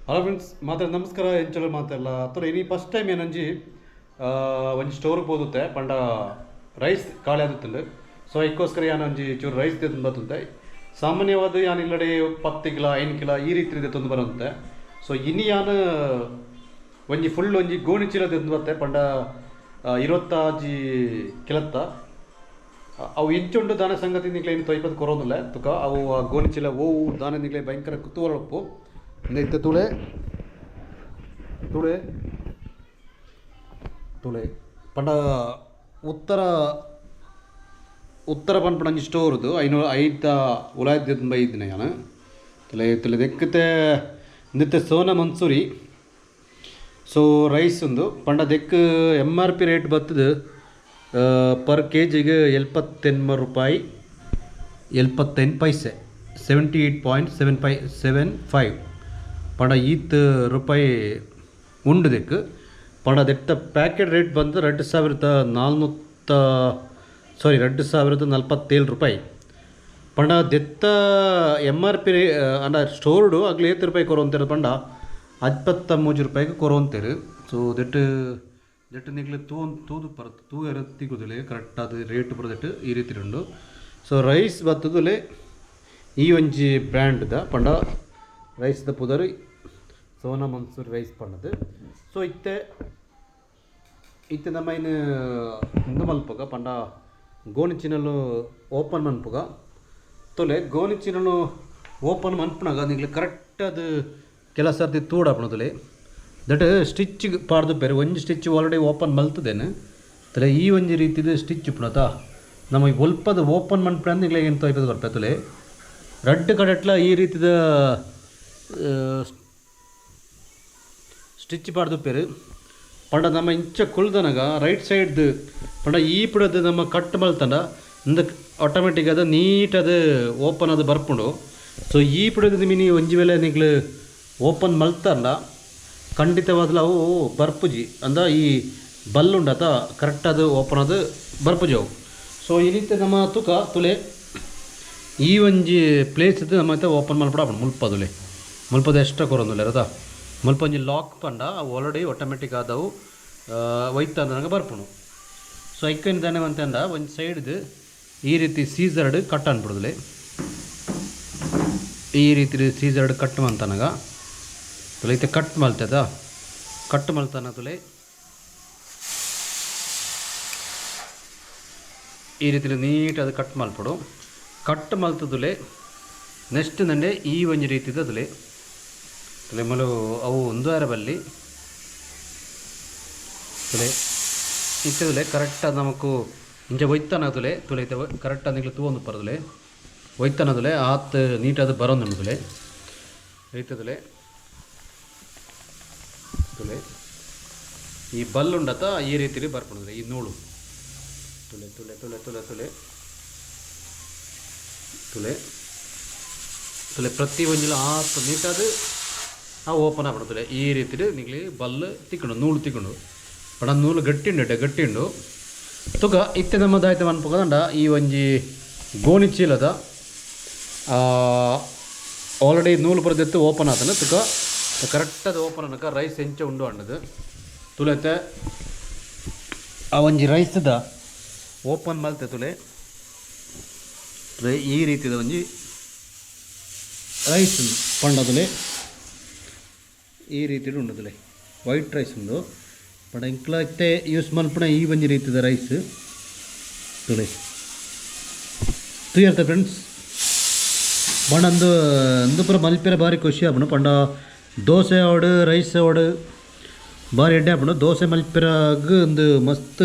Hello friends, ಮಾತ್ರ ನಮಸ್ಕಾರ. ಎಂಚಲ ಮಾತೆಲ್ಲ ಅಥವಾ ಇನಿ ಫಸ್ಟ್ ಟೈಮ್ ಏನಂಜಿ ಒಂಜಿ ಸ್ಟೋರ್ಗೆ ಪೋದುತ್ತೆ ಪಂಡ ರೈಸ್ ಖಾಲಿ ಆದುತ್ತುಂಡು. ಸೊ ಐಕ್ಕೋಸ್ಕರ ಯಾನ್ ಒಂಜಿ ಚೂರು ರೈಸ್ ದೆತ್ತೊಂದು ಬತ್ತುಂತೆ. ಸಾಮಾನ್ಯವಾದ ಯಾನ್ ಇಲ್ಲಡೆ 10 ಕಿಲೋ 5 ಕಿಲೋ ಈ ರೀತಿ ದೆತ್ತೊಂದು ಬರಂತೆ. ಸೊ ಇನಿ ಯಾನ್ ಒಂಜಿ ಫುಲ್ ಒಂಜಿ ಗೋಣಿ ಚೀಲ ದೆತ್ತೊಂದು ಬತ್ತೆ ಪಂಡ 26 ಕಿಲತ್ತ ಅವು ಇಂಚುಂಡು ದಾನ ಸಂಗತಿ ನಿಕ್ಲೆ ಏನು ತೊಯ್ಪದ ಕೊರೋದಿಲ್ಲ ತುಕ ಅವು ಆ ಗೋಣಿ ಚೀಲ ಓವು ದಾನ ನಿಕ್ಲೆ ಭಯಂಕರ ಕುತೂಹಲ ಉಪ್ಪು. ಇತ್ತೆ ತುಳೆ ತುಳೆ ತುಳೆ ಪಂಡ ಉತ್ತರ ಉತ್ತರ ಪನ್ಪುನ ಒಂಜಿ ಸ್ಟೋರ್ದು ಐನೂರು ಐತ ಉಲಾಯ್ದ ಬೈದಿನ ಯಾನ್ ತುಲೆ ತುಲೆ ದೆಕ್ಕತೆ ನಿತ್ತೆ ಸೋನಾ ಮನ್ಸೂರಿ. ಸೊ ರೈಸ್ ಉಂದು ಪಂಡ ದೆಕ್ ಎಮ್ ಆರ್ ಪಿ ರೇಟ್ ಬತ್ತದು ಪರ್ ಕೆ ಜಿಗೆ 78 ರೂಪಾಯಿ 78 ಪೈಸೆ 78.7575 ಪಂಡ ಈತ್ ರೂಪಾಯಿ ಉಂಡು ದೆಕ್. ಪಂಡ ದೆತ್ತ ಪ್ಯಾಕೆಟ್ ರೇಟ್ ಬಂದು 2400 ಸಾರಿ 2047 ರೂಪಾಯಿ. ಪಂಡ ದೆತ್ತ ಎಮ್ ಆರ್ ಪಿ ಅಂಡ ಸ್ಟೋರ್ಡು ಅಗ್ಲು ಏತ್ ರೂಪಾಯಿ ಕೊರೊಂತೇರು ಪಂಡ 53 ರೂಪಾಯಿಗೆ ಕೊರೊಂತೇರು. ಸೊ ದೆಟ್ಟು ದೆಟ್ಟು ನಿಕ್ಲೆ ತೂ ತೂದು ಪರ ತೂಯರ ತಿಕ್ಕುದಿಲ್ಲ ಕರೆಕ್ಟ್ ಅದು ರೇಟ್ ಬರದೆಟ್ಟು ಈ ರೀತಿ ಉಂಡು. ಸೊ ರೈಸ್ ಬತ್ತುದುಲೆ ಈ ಒಂಜಿ ಬ್ರ್ಯಾಂಡ್ದ ಪಂಡ ರೈಸ್ದ ಪುದರ್ ಸೋನಾ ಮನ್ಸೂರಿ ರೈಸ್ ಪಂಡದು. ಸೊ ಇತ್ತೆ ಇತ್ತೆ ನಮ್ಮ ಇನ್ನು ಉಂದು ಮಲ್ಪುಗ ಪಂಡ ಗೋಣಿ ಚಿನ್ನಲು ಓಪನ್ ಮನ್ಪುಗ ತೊಲೆ ಗೋಣಿ ಚಿನ್ನಲು ಓಪನ್ ಮನ್ಪುನಾಗ ನಿಕ್ಲೆ ಕರೆಕ್ಟ್ ಅದು ಕೆಲ ಸರ್ತಿ ತೂಡಾಪುಣ ತುಲೆ that stitch ಪಾಡ್ದು ಬೇರೆ ಒಂಜಿ ಸ್ಟಿಚ್ ಆಲ್ರೆಡಿ ಓಪನ್ ಮಲ್ತದೇನು ತಲೆ ಈ ಒಂಜಿ ರೀತಿದ ಸ್ಟಿಚ್ ಉಪ್ಪುನತ ನಮಗೆ ಒಲ್ಪದ ಓಪನ್ ಮನ್ಪುನ ನಿಕ್ಲೆ ಎಂತ ಐಪದ ಬರ್ಪೆ ತುಲೆ ರಡ್ಡ್ ಕಡೆಟ್ಲ ಈ ರೀತಿದ ಸ್ಟಿಚ್ ಪಾಡ್ದು ಪಂಡ ನಮ್ಮ ಇಂಚ ಕುಲ್ದನಗ ರೈಟ್ ಸೈಡ್ದು ಪಂಡ ಈ ಪುಡದು ನಮ್ಮ ಕಟ್ ಮಲ್ತಂಡ ಇಂದ ಆಟೋಮೆಟಿಕ್ ಅದು ನೀಟ್ ಅದು ಓಪನ್ ಅದು ಬರ್ಪುಂಡು. ಸೊ ಈ ಪುಡದ ಮಿನಿ ಒಂಜಿ ವೇಳೆ ನಿಕ್ಲು ಓಪನ್ ಮಲ್ತಂಡ ಖಂಡಿತವಾದ್ಲ ಅವು ಬರ್ಪುಜಿ ಅಂದ ಈ ಬಲ್ಲುಂಡತ ಕರೆಕ್ಟ್ ಅದು ಓಪನ್ ಅದು ಬರ್ಪುಜಿ ಅವು. ಸೊ ಈ ರೀತಿ ನಮ್ಮ ತುಕ ತುಲೆ ಈ ಒಂಜಿ ಪ್ಲೇಸ್ ನಮ್ಮ ಓಪನ್ ಮಲ್ಪಡ ಮುಲ್ಪದುಲೆ ಮುಲ್ಪದ ಎಷ್ಟ ಕೊರೊಂದುಲ್ಲೆ ಅದ ಮುಲ್ಪ ಒಂಜಿ ಲಾಕ್ ಪಂಡ ಅವು ಆಲ್ರೆಡಿ ಆಟೋಮೆಟಿಕ್ ಆದವು ಒಯ್ತ ನನಗೆ ಬರ್ಪುಂಡು. ಸೊ ಐಕ್ಕೇನು ದಾನೆ ಅಂತಂದ ಒಂದು ಸೈಡ್ದು ಈ ರೀತಿ ಸೀಸರ್ಡ್ ಕಟ್ ಅನ್ಬಿಡುದಿಲ್ಲ ಈ ರೀತಿ ಸೀಸರ್ಡ್ ಕಟ್ ಮಂತನಗ ತುಲೆ ಇತ್ತೆ ಕಟ್ ಮಲ್ತದ ಕಟ್ ಮಲ್ತಾನ ತುಲೆ ಈ ರೀತಿ ನೀಟ್ ಅದು ಕಟ್ ಮಲ್ಪಡು. ಕಟ್ ಮಲ್ತದುಲೆ ನೆಕ್ಸ್ಟ್ ನಂಡೆ ಈ ಒಂಜಿ ರೀತಿದ ತುಲೆ ತುಲೆ ಮಲು ಅವು ಒಂದು ಬಲ್ಲಿ ತುಲೆ ಇತ್ತದುಲೆ ಕರೆಕ್ಟ್ ಅದು ನಮಕು ಇಂಚ ಒಯ್ತಾನ ತುಲೆ ತುಲೆ ಇತ್ತೆ ಕರೆಕ್ಟ್ ನಿಕ್ಲೆ ತೂವೊಂದು ಪರದುಲೆ ಒಯ್ತಾನ ತುಲೆ ಆತ್ ನೀಟ್ ಅದು ಬರೋಂದುಂಡು ತುಲೆ ಐತದುಲೆ ತುಲೆ ಈ ಬಲ್ಲುಂಡತ ಈ ರೀತಿಲಿ ಬರ್ಪುಂಡುದುಲೆ ಈ ನೂಲು ತುಲೆ ತುಲೆ ತುಲೆ ತುಲೆ ತುಲೆ ತುಲೆ ತುಲೆ ಪ್ರತಿ ಒಂಜಿಲ ಆತ್ ನೀಟಾದ ಆ ಓಪನ್ ಆಪುಂಡು ಈ ರೀತಿಲಿ ನಿಕ್ಲೆ ಬಲ್ಲು ತಿಕ್ಕುಂಡು ನೂಲು ತಿಕ್ಕುಂಡು ಪಂಡ ನೂಲು ಗಟ್ಟಿ ಉಂಡು ಗಟ್ಟಿ ಉಂಡು. ತುಕ ಇತ್ತೆ ನಮ್ಮ ದಾಯ್ತ ಮನ್ಪುಗದಂಡ ಈ ಒಂಜಿ ಗೋಣಿ ಚೀಲದ ಆಲ್ರೆಡಿ ನೂಲು ಪರದೆತ್ತು ಓಪನ್ ಆತನ ತುಕ ಕರೆಕ್ಟ್ ಅದು ಓಪನ್ ಅನ್ನಕ ರೈಸ್ ಎಂಚ ಉಂಡು ಅಂಡದು ತುಲೆತೆ ಆ ಒಂಜಿ ರೈಸ್ದ ಓಪನ್ ಮಲ್ತೆ ತುಲೆ ತುಲೆ ಈ ರೀತಿದ ಒಂಜಿ ರೈಸ್ ಪಂಡ ತುಲೆ ಈ ರೀತಿಡ್ ಉಂಡು ತುಲೆ ವೈಟ್ ರೈಸ್ ಉಂಡು. ಪಂಡ ಇಂಕ್ಲ ಇತ್ತೆ ಯೂಸ್ ಮಲ್ಪುನ ಈ ಒಂಜಿ ರೀತಿದ ರೈಸ್ ತುಲೆ ತೂಯರ್ತ ಫ್ರೆಂಡ್ಸ್. ಪಂಡ ಅಂದು ಅಂದು ಪೂರ ಮಲ್ಪೆರೆ ಬಾರಿ ಖುಷಿ ಆಪುಂಡು. ಪಂಡ ದೋಸೆ ಆವಡ್ ರೈಸ್ ಆವಡ್ ಬಾರಿ ಎಡ್ಡೆ ಆಪುಂಡು. ದೋಸೆ ಮಲ್ಪೆರಾಗ್ ಒಂದು ಮಸ್ತ್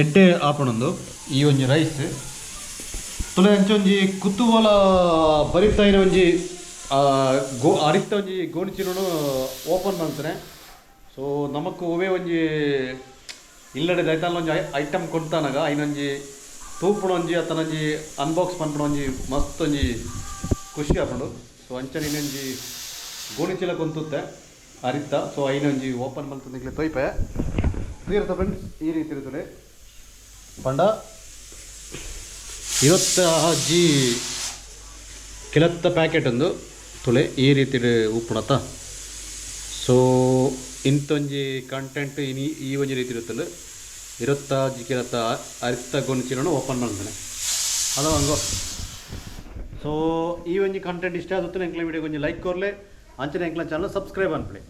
ಎಡ್ಡೆ ಆಪುಂಡು ಈ ಒಂಜಿ ರೈಸ್ ತುಲೆ ಅಂಚ ಒಂಜಿ ಕುತೂಹಲ ಬರಿತಾಯಿನ ಒಂಜಿ ಗೋ ಅರಿತ ಒಂಜಿ ಗೋಣಿ ಚೀಲನು ಓಪನ್ ಮಲ್ತನೆ. ಸೊ ನಮಕ್ ಒವ್ವೇ ಒಂಜಿ ಇಲ್ಲಡೆ ದೈತಾಲ ಒಂಜಿ ಐಟಮ್ ಕೊಡ್ತಾನಗ ಐನೊಂಜಿ ತೂಪುಣ ಒಂಜಿ ಅತ್ತನೊಂಜಿ ಅನ್ಬಾಕ್ಸ್ ಪನ್ಪುಣ ಒಂಜಿ ಮಸ್ತ್ ಒಂಜಿ ಖುಷಿ ಆಪುಂಡು. ಸೊ ಅಂಚನೆ ಇನ್ನೊಂಜಿ ಗೋಣಿ ಚೀಲ ಕೊಂತುತ್ತೆ ಅರಿತ. ಸೊ ಐನೊಂಜಿ ಓಪನ್ ಮಲ್ತು ನಿಕ್ಲೆ ತೊಯ್ಪೆ ತೂಯರ್ತ ಫ್ರೆಂಡ್ಸ್. ಈ ರೀತಿ ಇರ್ತದೆ ಪಂಡ 26 ಕಿಲತ್ತ ಪ್ಯಾಕೆಟ್ ಒಂದು ತುಲೆ ಈ ರೀತಿಡ್ ಉಪ್ಪುಣತ. ಸೊ ಇಂತೊಂಜಿ ಕಂಟೆಂಟ್ ಇನಿ ಈ ಒಂಜಿ ರೀತಿ ಇರುತ್ತಂಡು. 25 ಕಿಲೋತ ಅರಿತ್ತ ಗೋಣಿಚೀಲನು ಓಪನ್ ಮಾಡ್ತಾನೆ ಹಲೋ ಹಂಗೋ. ಸೊ ಈ ಒಂಜಿ ಕಂಟೆಂಟ್ ಇಷ್ಟ ಆಗುತ್ತೆ, ಎಂಕ್ಲೆ ವಿಡಿಯೋ ಒಂಜಿ ಲೈಕ್ ಕೊರ್ಲೆ, ಅಂಚನೆ ಎಂಕ್ಲ ಚಾನಲ್ ಸಬ್ಸ್ಕ್ರೈಬ್ ಅನ್ಪಲೆ.